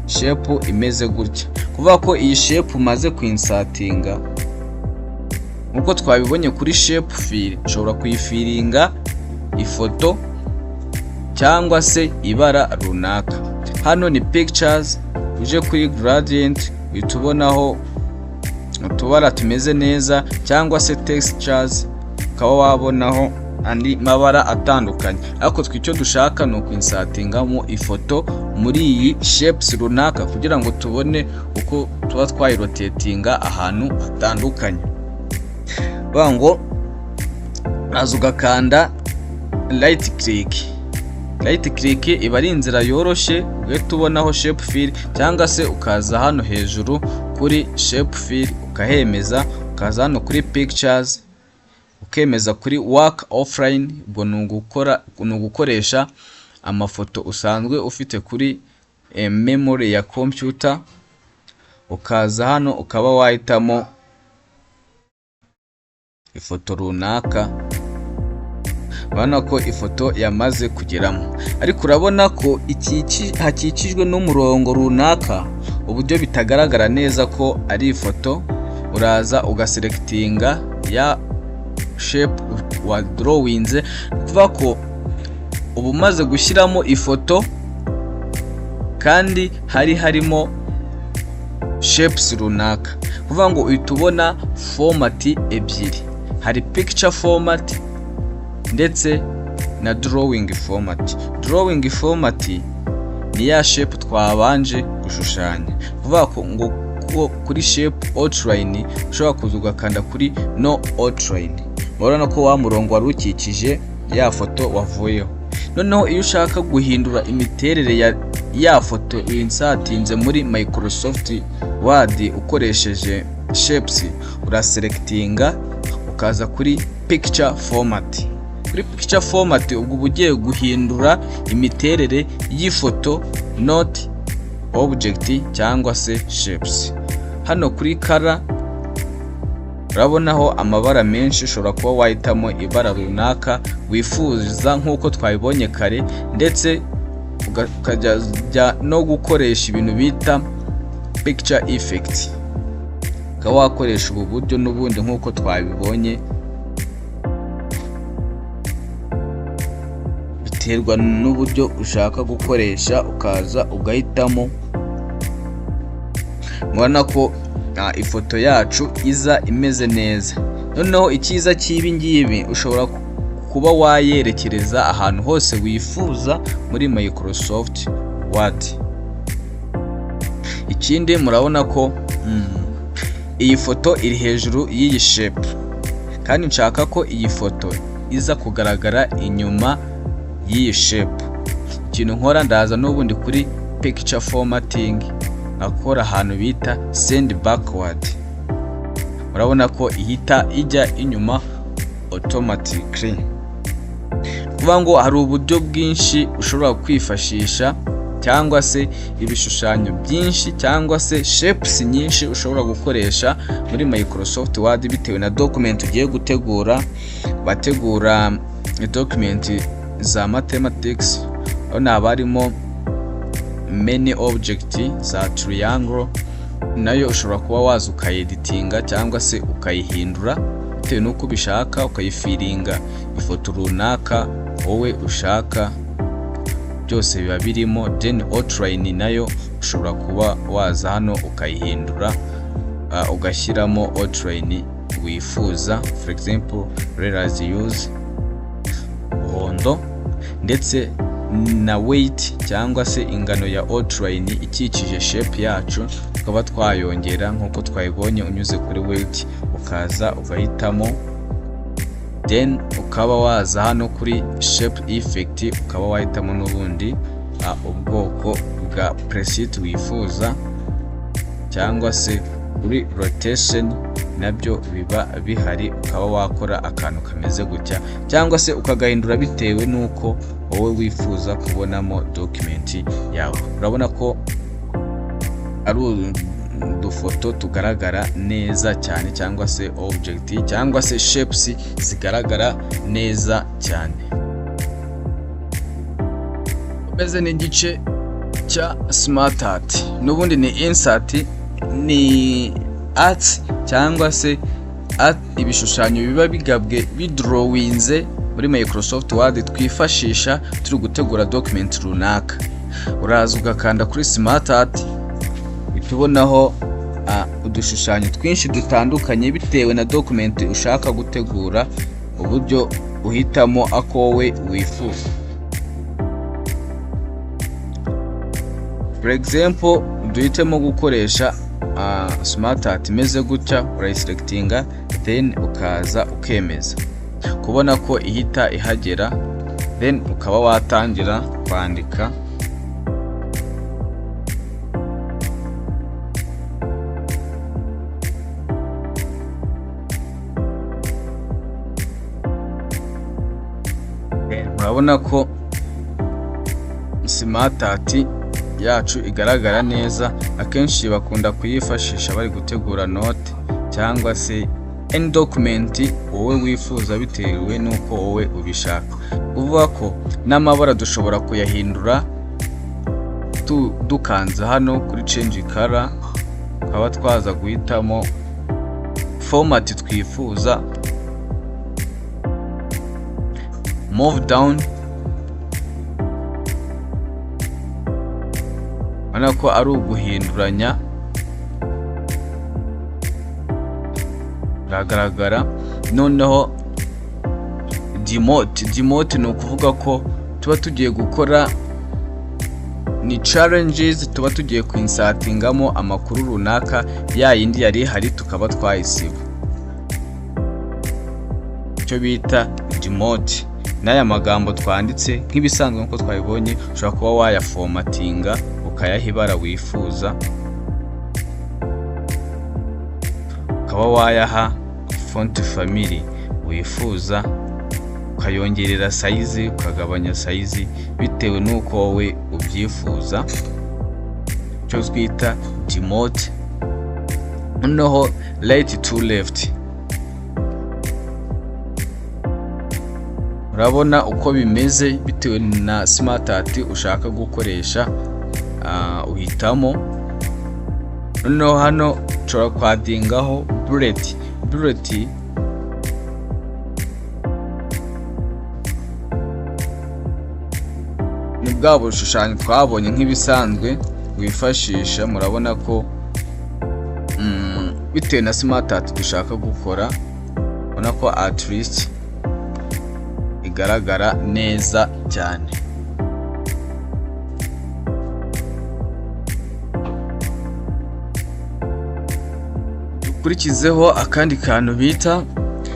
shape imeze gutya. Kuvuga ko iyi shape umaze kwinsertinga, nkuko twabibonye kuri shape fill, nshobora kuyifillinga ifoto cyangwa se ibara runaka. Hano ni pictures, uje kuri gradient uhita ubonaho utubara tumeze neza, cyangwa se textures ukaba wabonaho andi mabara atandukanye. Ariko twe icyo dushaka ni ukwinsertingamo ifoto muri iyi shapes runaka, kugira ngo tubone uko tuba twayirotatinga ahantu hatandukanye. Bavuga ngo uraza ugakanda right click. Right click iba ari inzira yoroshye, ugahita ubonaho shape fill, cyangwa se ukaza hano hejuru kuri shape fill ukahemeza, ukaza hano kuri pictures ukemeza kuri work offline. Ubwo ni ugukora, ni ugukoresha amafoto usanzwe ufite kuri memory ya computer. Ukaza hano ukaba wahitamo ifoto runaka. Urabona ko ifoto yamaze kugeramo, ariko urabona ko hakikijwe n'umurongo runaka, uburyo bitagaragara neza ko ari ifoto. Uraza ugaselectinga ya shape wa drawinze, kuvuga ko uba umaze gushyiramo ifoto kandi hari harimo shapes runaka. Kuvuga ngo uhita ubona format ebyiri: hari picture format ndetse na drawing format. Drawing format ni ya shape twabanje gushushanya. Kuvuga ko ngo kuri shape outline ushobora kuza ugakanda kuri no outline, urabona ko wa murongo wari ukikije ya foto wavuyeho. Noneho iyo ushaka guhindura imiterere ya ya foto winsertinze muri Microsoft Word ukoresheje shapes, uraselectinga ukaza kuri picture format. Kuri picture format ubwo uba ugiye guhindura imiterere y'ifoto, not object cyangwa se shapes. Hano kuri color urabonaho amabara menshi, ushobora kuba wahitamo ibara runaka wifuza nk'uko twabibonye kare, ndetse ukajya no gukoresha ibintu bita picture effect, ukaba wakoresha ubu buryo n'ubundi nk'uko twabibonye. Biterwa n'uburyo ushaka gukoresha, ukaza ugahitamo. Mubona ko ifoto yacu iza imeze neza. Noneho icyiza cy'ibi ngibi, ushobora kuba wayerekereza ahantu hose wifuza muri Microsoft Word. Ikindi, murabona ko iyi foto iri hejuru y'iyi shape, kandi nshaka ko iyi foto iza kugaragara inyuma y'iyi shape. Ikintu nkora, ndaza n'ubundi kuri picture formatting, akora ahantu bita send backward. Urabona ko ihita ijya inyuma automatically. Kuvuga ngo hari uburyo bwinshi ushobora kwifashisha, cyangwa se ibishushanyo byinshi, cyangwa se shapes nyinshi ushobora gukoresha muri Microsoft Word, bitewe na document ugiye gutegura. Bategura document za mathematics, Urabona haba harimo many object za triangle, nayo ushobora kuba waza ukayeditinga cyangwa se ukayihindura bitewe n'uko ubishaka, ukayifillinga ifoto runaka wowe ushaka, byose biba birimo. Then outline nayo ushobora kuba waza hano ukayihindura, ugashyiramo outline wifuza. For example, let us use umuhondo. Ndetse na weight cyangwa se ingano ya outline ikikije shape yacu tukaba twayongera nk'uko twayibonye, unyuze kuri weight ukaza ugahitamo, then ukaba waza hano kuri shape effect, ukaba wahitamo n'ubundi ubwoko bwa preset wifuza, cyangwa se kuri rotation nabyo biba bihari, ukaba wakora akantu kameze gutya cyangwa se ukagahindura bitewe n'uko wowe wifuza kubonamo document yawe. Urabona ko ari udufoto tugaragara neza cyane, cyangwa se object cyangwa se shapes zigaragara neza cyane. Umeze n'igice cya smart art, n'ubundi ni insert, ni art cyangwa se art, ibishushanyo biba bigabwe bidrawinze muri Microsoft Word twifashisha turi gutegura document runaka. Uraza ugakanda kuri smart art, uhita ubonaho udushushanyo twinshi dutandukanye bitewe na document ushaka gutegura, uburyo uhitamo ako wowe wifuza. For example, duhitemo gukoresha smart art imeze gutya. Urayiselectinga, then ukaza ukemeza kubona ko ihita ihagera, then ukaba watangira kwandika. Murabona ko smart art yacu igaragara neza. Akenshi bakunda kuyifashisha bari gutegura note cyangwa se any document wowe wifuza bitewe n'uko wowe ubishaka. Kuvuga ko n'amabara dushobora kuyahindura dukanze hano kuri change color, tukaba twaza guhitamo format twifuza, move down. Urabona ko ari uguhinduranya, biragaragara. Noneho demote, demote ni ukuvuga ko tuba tugiye gukora ni challenges, tuba tugiye kwinsertingamo amakuru runaka, ya yindi yari ihari tukaba twayisiba, icyo bita demote. N'aya magambo twanditse nk'ibisanzwe nk'uko twabibonye, ushobora kuba wayaformatinga ukayaha ibara wifuza, ukaba wayaha font family wifuza, ukayongerera size, ukagabanya size bitewe n'uko wowe ubyifuza, icyo twita demote. Noneho right to left, urabona uko bimeze bitewe na smart art ushaka gukoresha, uhitamo. Noneho hano ushobora kwaddingaho bullet. Bullet ni bwa bushushanyo twabonye nk'ibisanzwe wifashisha. Murabona ko bitewe na smart art dushaka gukora, ubona ko at least igaragara neza cyane. Dukurikizeho akandi kantu bita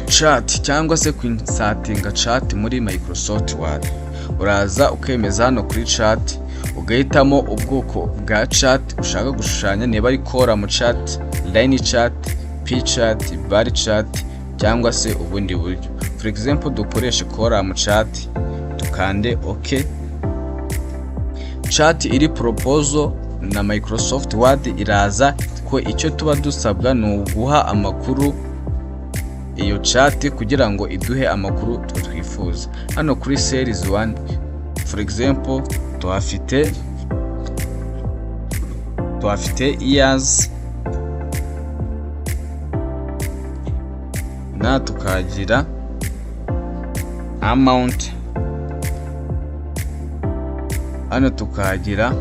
chart, cyangwa se kwinsertinga chart muri Microsoft Word. Uraza ukemeza hano kuri chart, ugahitamo ubwoko bwa chart ushaka gushushanya, niba ari column chart, line chart, pie chart, bar chart cyangwa se ubundi buryo. For example, dukoreshe column chart, dukande OK. Chart iri proposal na Microsoft Word iraza ko icyo tuba dusabwa ni uguha amakuru iyo chart kugira ngo iduhe amakuru twe twifuza. Hano kuri series 1, for example, Tuhafite years na tukagira amount, hano tukagira,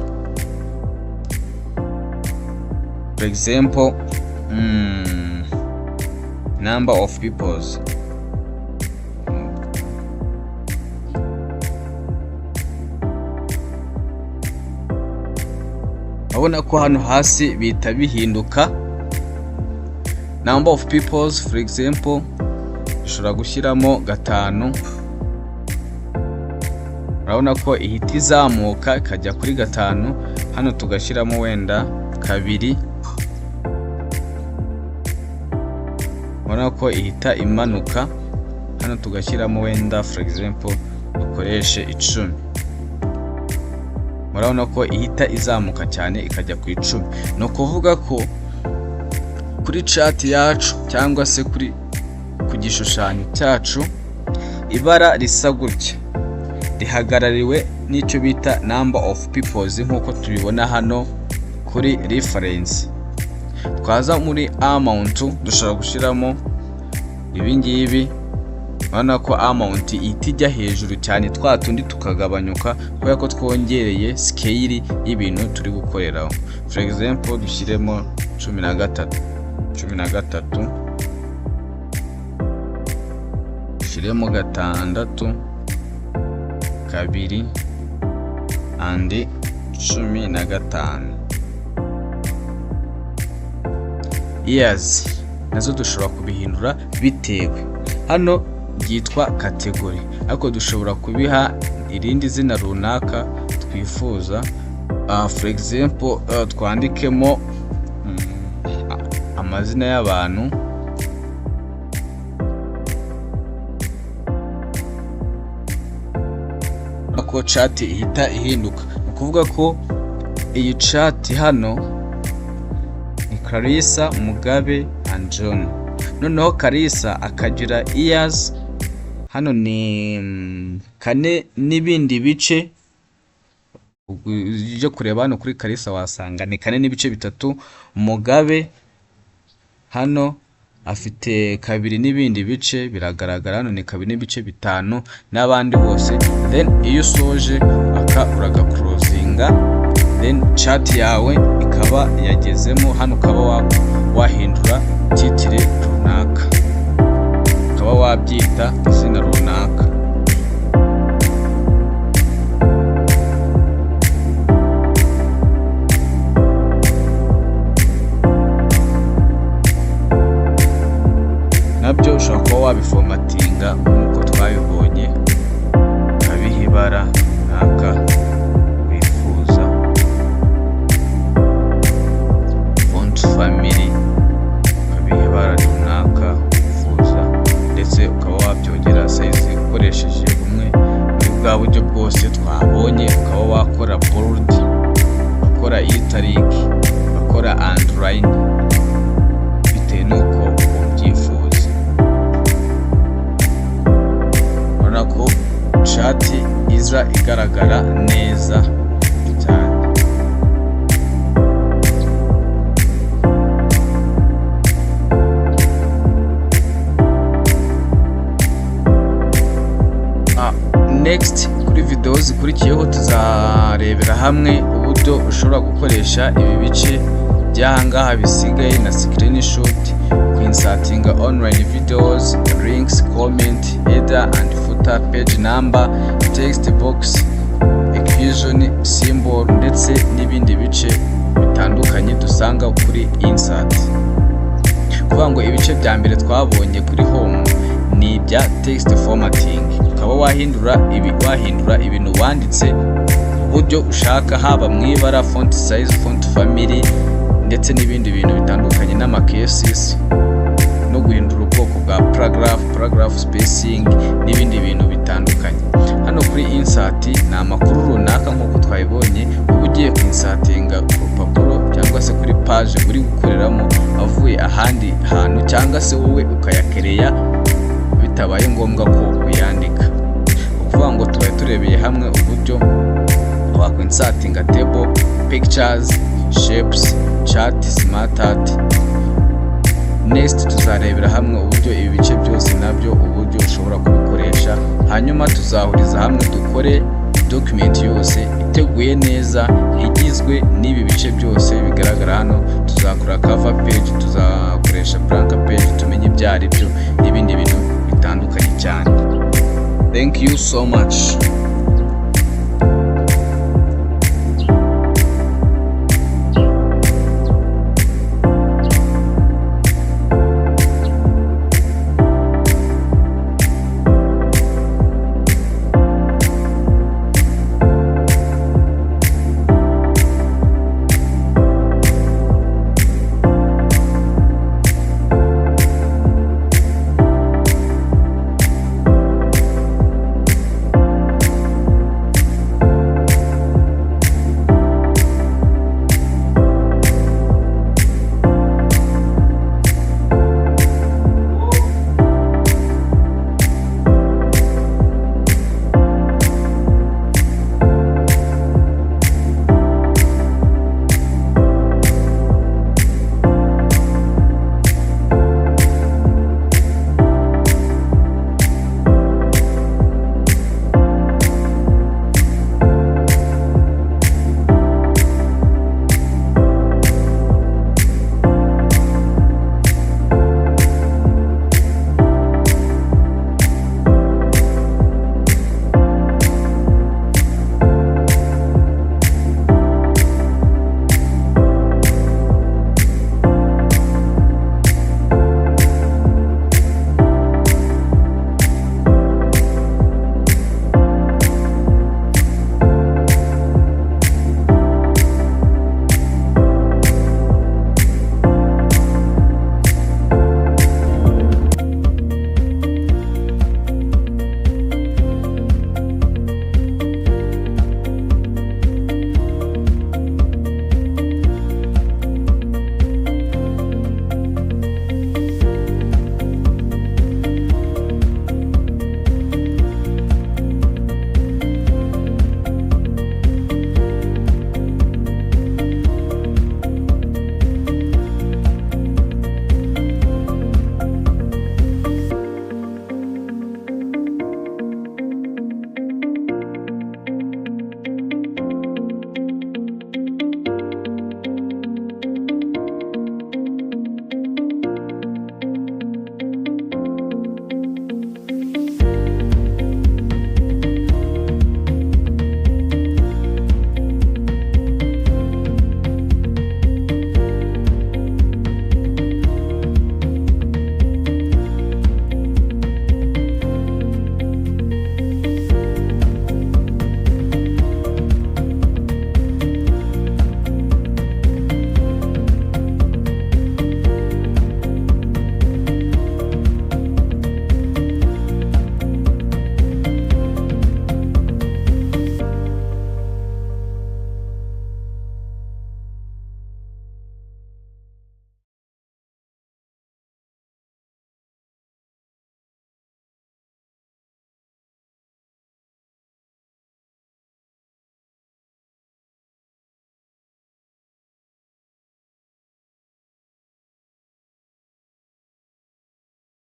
for example, number of peoples. Urabona ko hano hasi bihita bihinduka number of peoples. For example, dushobora gushyiramo 5. Urabona ko ihita izamuka ikajya kuri 5. Hano tugashyiramo wenda 2, urabona ko ihita imanuka. Hano tugashyiramo wenda, for example, dukoreshe 10. Murabona ko ihita izamuka cyane ikajya ku 10. Ni ukuvuga ko kuri chart yacu cyangwa se ku gishushanyo cyacu, ibara risa gutya rihagarariwe n'icyo bita number of peoples, nk'uko tubibona hano kuri reference. Twaza muri amount, dushobora gushyiramo ibi ngibi. Urabona ko amount ihita ijya hejuru cyane, twa tundi tukagabanyuka kubera ko twongereye scale y'ibintu turi gukoreraho. For example, dushyiremo 13, 13, dushyiremo 6, 2 and 15. Years nazo dushobora kubihindura bitewe, hano byitwa category, ariko dushobora kubiha irindi zina runaka twifuza. For example, twandikemo amazina y'abantu. Ko chart ihita ihinduka, ni ukuvuga ko iyi chart hano ni Kalisa, Mugabe and John. Noneho Kalisa akagira years hano ni 4 n'ibindi bice. Ujye kureba hano kuri Kalisa wasanga ni 4.3. Mugabe hano afite 2 n'ibindi bice, biragaragara hano ni 2.5, n'abandi bose. Then iyo usoje aka uragaclosinga, then chart yawe ikaba yagezemo hano, ukaba wahindura title runaka, ukaba wabyita izina runaka. Nabyo ushobora kuba wabiformatinga nk'uko twabibonye, ukabiha ibara runaka wifuza, font family ukabiha ibara runaka wifuza, ndetse ukaba wabyongera size ukoresheje bumwe muri bwa buryo bwose twabonye, ukaba wakora bold, ugakora italic, ugakora underline, bitewe n'uko ubyifuza. Urabona ko chart iza igaragara neza cyane. Next, kuri video zikurikiyeho tuzarebera hamwe uburyo ushobora gukoresha ibi bice by'ahangaha bisigaye na screenshot, kwinsertinga online videos, links, comment, header and footer, page number, text box, equation symbol, ndetse n'ibindi bice bitandukanye dusanga kuri insert. Kuvuga ngo ibice bya mbere twabonye kuri home ni ibya text formatting, ukaba wahindura ibintu wanditse uburyo ushaka, haba mu ibara, font size, font family, ndetse n'ibindi bintu bitandukanye, n'amacases, no guhindura ubwoko bwa paragraph, paragraph spacing, n'ibindi bintu bitandukanye. Hano kuri insert ni amakuru runaka, nk'uko twabibonye, uba ugiye kwinsertinga ku rupapuro cyangwa se kuri page uri gukoreramo, avuye ahandi hantu cyangwa se wowe ukayacreatea bitabaye ngombwa ko uyandika. Ni ukuvuga ngo tubaye turebeye hamwe uburyo Wakwinsertinga table, pictures, shapes, chart, smart art. Next tuzarebera hamwe uburyo ibi bice byose nabyo, uburyo ushobora kubikoresha. Hanyuma tuzahuriza hamwe dukore document yose iteguye neza, igizwe n'ibi bice byose bigaragara hano. Tuzakora cover page, tuzakoresha blank page, tumenye ibyo ari byo n'ibindi bintu bitandukanye cyane. Thank you so much.